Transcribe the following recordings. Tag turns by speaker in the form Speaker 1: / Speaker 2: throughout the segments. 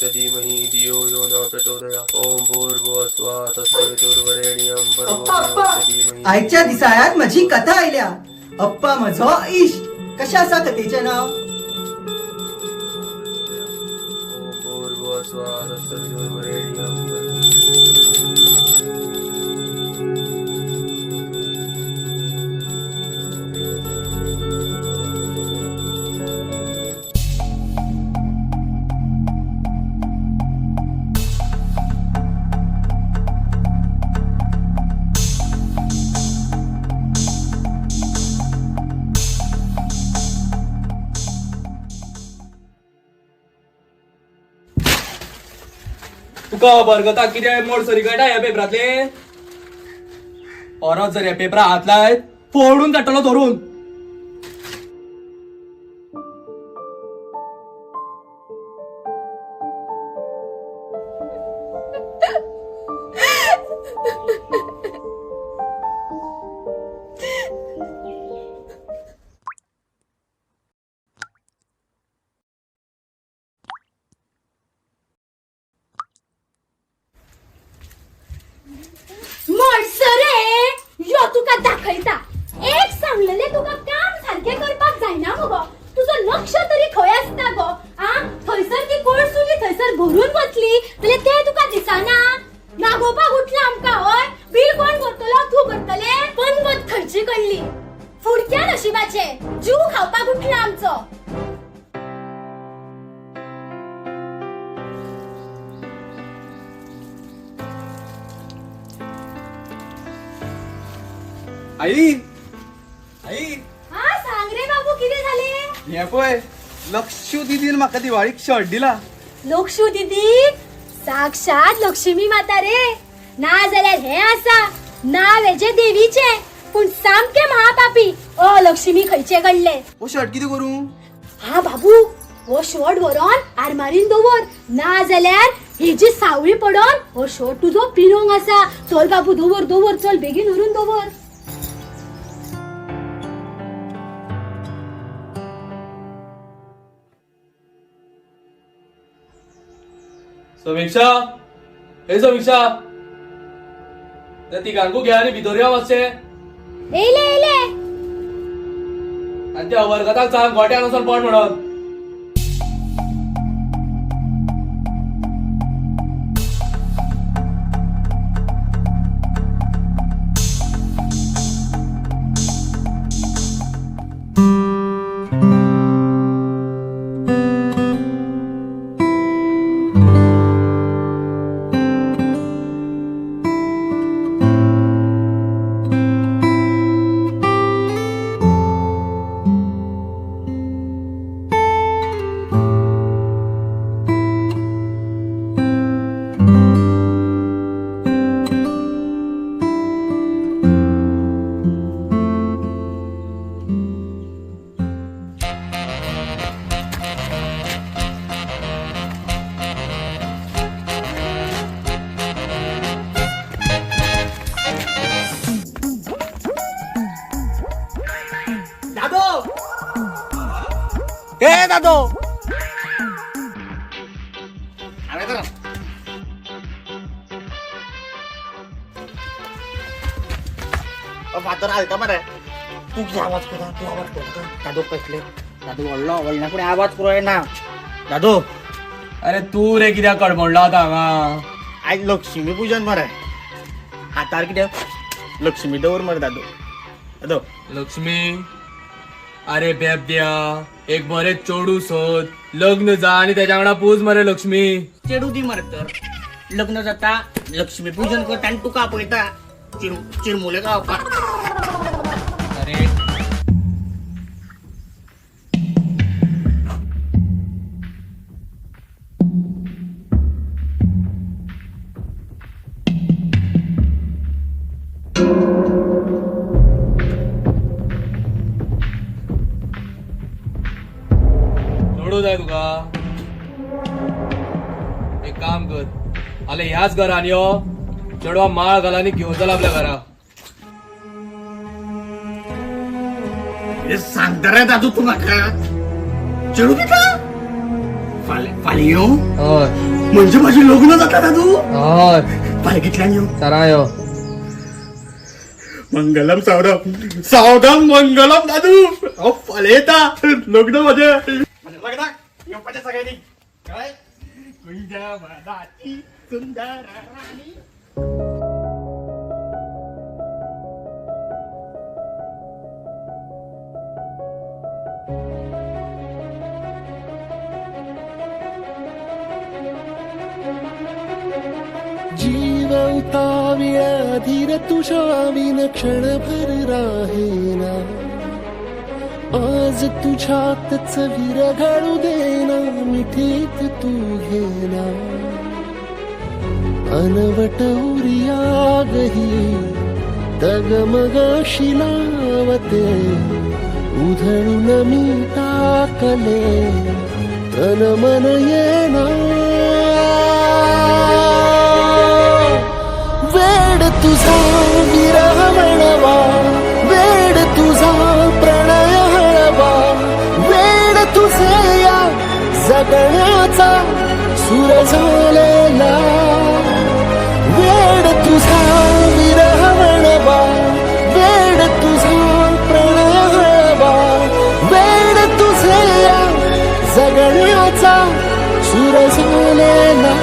Speaker 1: देवस्य धीमहि धियो यो न प्रचोदयात्। ॐ भूर्भुवः स्वः तत्सवितुर्वरेण्यं भर्गो
Speaker 2: अप्पा, अप्पा.
Speaker 1: देवस्य धीमहि
Speaker 2: आयच्या दिसाळ्यात म्हजी कथा आयल्या. अप्पा म्हजो इश्ट. कशें आसा कथेचें नांव?
Speaker 1: ॐ भूर्भुवः स्वः तत्सवितुर्वरेण्यं भर्गो
Speaker 3: तुका बरगता कितें मोड सरी कळटा ह्या पेपरांतले? परत जर ह्या पेपरा हात लायत फोडून काडटलो धरून.
Speaker 4: मडसरे यो तुका दाखयता. एक सांगलेले तुका काम सारकें करपाक जायना मुगो. तुजो लक्ष तरी खंय आसता गो? आ, थंयसर ती कोळसुली थंयसर भरून वतली जाल्यार तें तुका दिसना. नागोवपाक उठला आमकां. हय, बील कोण भरतलो? तूं भरतले? पनवत खंयची कडली फुडक्या नशिबाचे जीव खावपाक उठला आमचो.
Speaker 3: आई, आई.
Speaker 4: हा, सांग रे बाबू, कितें जालें?
Speaker 3: हे पळय, लक्षू दिदीन म्हाका दिवाळीक शर्ट दिला.
Speaker 4: लक्षू दीदी साक्षात लक्ष्मी माता रे. ना जाल्यार हे आसा नाव हेजे देवीचे, पूण सामके महापापी अ लक्ष्मी खंयचे कडले.
Speaker 3: हो शर्ट कितें करूं?
Speaker 4: हा बाबू, हो शर्ट व्हरोन आरमारीन दवर, ना जाल्यार हेजी सावळी पडोन हो शर्ट तुजो पिरोंग आसा. चल बाबू, दवर दवर, चल बेगीन व्हरून दवर.
Speaker 3: समीक्षा, हे समीक्षा, त्या तिगांकू घे आनी भितर यो मातशें.
Speaker 4: येयले येयले.
Speaker 3: आनी त्या वर्गाताक सांग गोट्यान वचोन पड म्हणून.
Speaker 2: दादो.
Speaker 5: ए दादो, अरे तर फादर आलता मरे. तू कितें आवाज करता? तूं आवाज करता. दादो कसले दादो व्हडलो व्हडल्या फुडें आवाज करूं येना दादो.
Speaker 3: अरे तूं रे कित्याक कडमडलो आतां हांगा?
Speaker 5: आयज लक्ष्मी पूजन मरे. हातार कितें लक्ष्मी दवर मरे दादो. दादो.
Speaker 3: लक्ष्मी? अरे बेबद्या, एक बरें चेडूं सोद, लग्न जा आनी तेच्या वांगडा पूज मरे लक्ष्मी.
Speaker 5: चेडू दी मरे तर लग्न जाता, लक्ष्मी पूजन करता आनी तुका आपयता चिर चिरमुले खावपाक.
Speaker 3: अरे चेडूं जाय तुका? एक काम कर, आले ह्याच घरान यो, चेडवा माळ घाल आनी घेवन चल आपल्या घरा.
Speaker 5: हे सांगता रे दादू तू म्हाका चेडू दिता. फाल्यां येवं?
Speaker 3: हय.
Speaker 5: म्हणजे माझे लग्न जाता दादू.
Speaker 3: हय.
Speaker 5: फाल्यां कितल्यांक येवं?
Speaker 3: सरा यो.
Speaker 5: मंगलम सावधान सावधान मंगलम दादू, हांव फाल्यां येता, लग्न म्हजें. लग्नाक येवपाचें सगळ्यांनी. काय कुंजवनाची सुंदर राणी.
Speaker 6: जीव उताविळा धीर तुझ्या विन क्षणभर राहेना, आज तुझ्यातच विरघळू देना, मिठीत तू घेना. अनवट उरिया गही तगमग शिलावते, उधळून मी टाकले तन मन येना. वेड तुझा विरह म्हणवा, वेड तुझा प्रणय हळवा, वेड तुझे या जगण्याचा सुर झालेला. वेड तुझा विरह म्हणवा, वेड तुझा प्रणय हळवा, वेड तुझे या जगण्याचा सुर झालेला.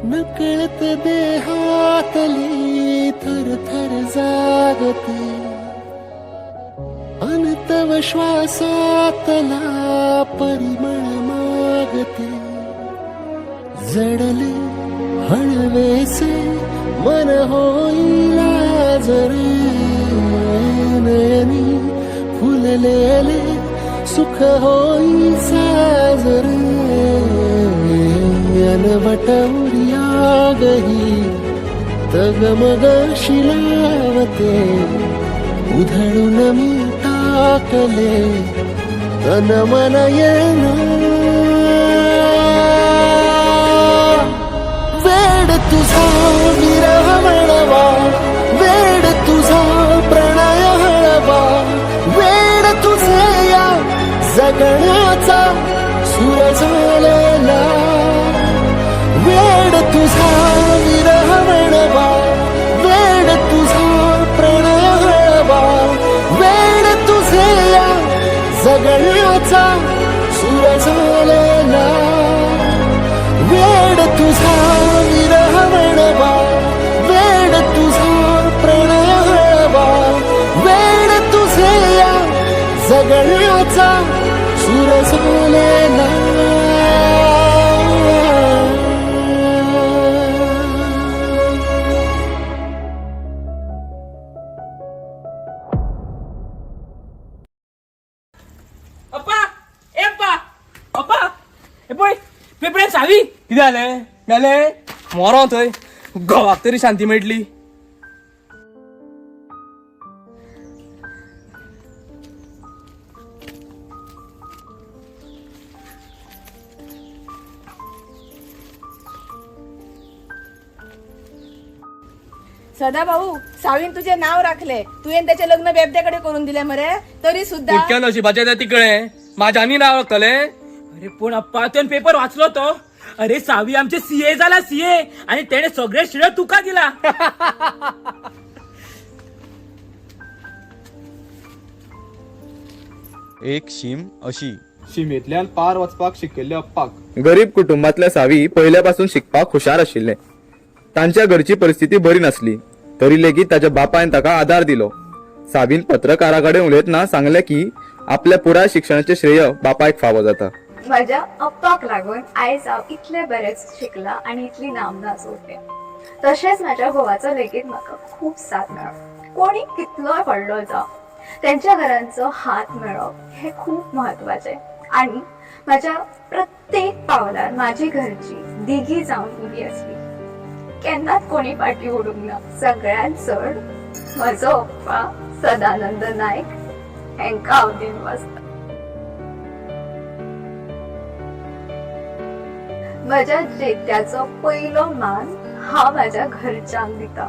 Speaker 6: नकळत देहातली थर थर जागते, अनतव श्वासातला परिमळ मागते. जडले हळवेसे मन होईला जरे, नयनी फुललेले सुख होई साजरे. अनवट उरिया गही तगमग शिलावते, उधळून मी टाकले तन मन येना. वेड तुझा विरह म्हणवा, वेड तुझा प्रणय हळवा, वेड तुझे या जगण्याचा सुर झालेला. वेड तुझा विरह म्हणवा, वेड तुझा प्रणय हळवा, वेड तुझे या जगण्याचा सुर झालेला. वेड तुझा विरह म्हणवा, वेड तुझा प्रणय हळवा, वेड तुझे या जगण्याचा सुर झालेला.
Speaker 7: अप्पा, ए अप्पा, अप्पा, हे पळय पेपरान सावी.
Speaker 3: कितें जालें? मेले मोरो थंय, घोवाक तरी शांती मेळटली.
Speaker 8: सदा भाऊ, सावीन तुझे नाव राखले, तुवें त्याचे लग्न बेबद्याकडे करून दिले मरे, तरी सुद्धा.
Speaker 3: कुटक्या नशिबाचें तें तिकळें, म्हाज्यानी नांव राखतलें.
Speaker 7: अरे पूण अप्पा, तुवें पेपर वाचलो तो? अरे सावी आमचे सीए जाला, सीए, आणि तेणे सगळे श्रेय तुका दिला.
Speaker 9: एक शीम अशी.
Speaker 10: शिमेंतल्यान पार वचपाक शिकयल्ले अप्पाक.
Speaker 9: गरीब कुटुंबातल्या सावी पयल्यापासून शिकपाक हुशार आशिल्लें. तांच्या घरची परिस्थिती बरी नासली तरी लेगीत ताच्या बापायन ताका आदार दिलो. सावीन पत्रकारा कडेन उलयतना सांगलें की आपल्या पुराय शिक्षणाचें श्रेय बापायक फावो जाता.
Speaker 11: म्हज्या अप्पाक लागून आयज हांव इतलें बरें शिकलां आनी इतली नामना जोडल्या. तशेंच म्हाज्या घोवाचो लेगीत म्हाका खूब साथ मेळ्ळो. कोणी कितलोय व्हडलो जावं, तेंच्या घरांचो हात मेळप हें खूब म्हत्वाचें आनी म्हाज्या प्रत्येक पावलार म्हाजी घरची दिगी जावन उबी आसली. केन्नाच कोणी फाटी उडूंक ना. सगळ्यांत चड म्हजो अप्पा सदानंद नायक हेंकां हांव दिनवासता. म्हज्या जेत्याचो पयलो मान हांव म्हाज्या घरच्यांक दिता.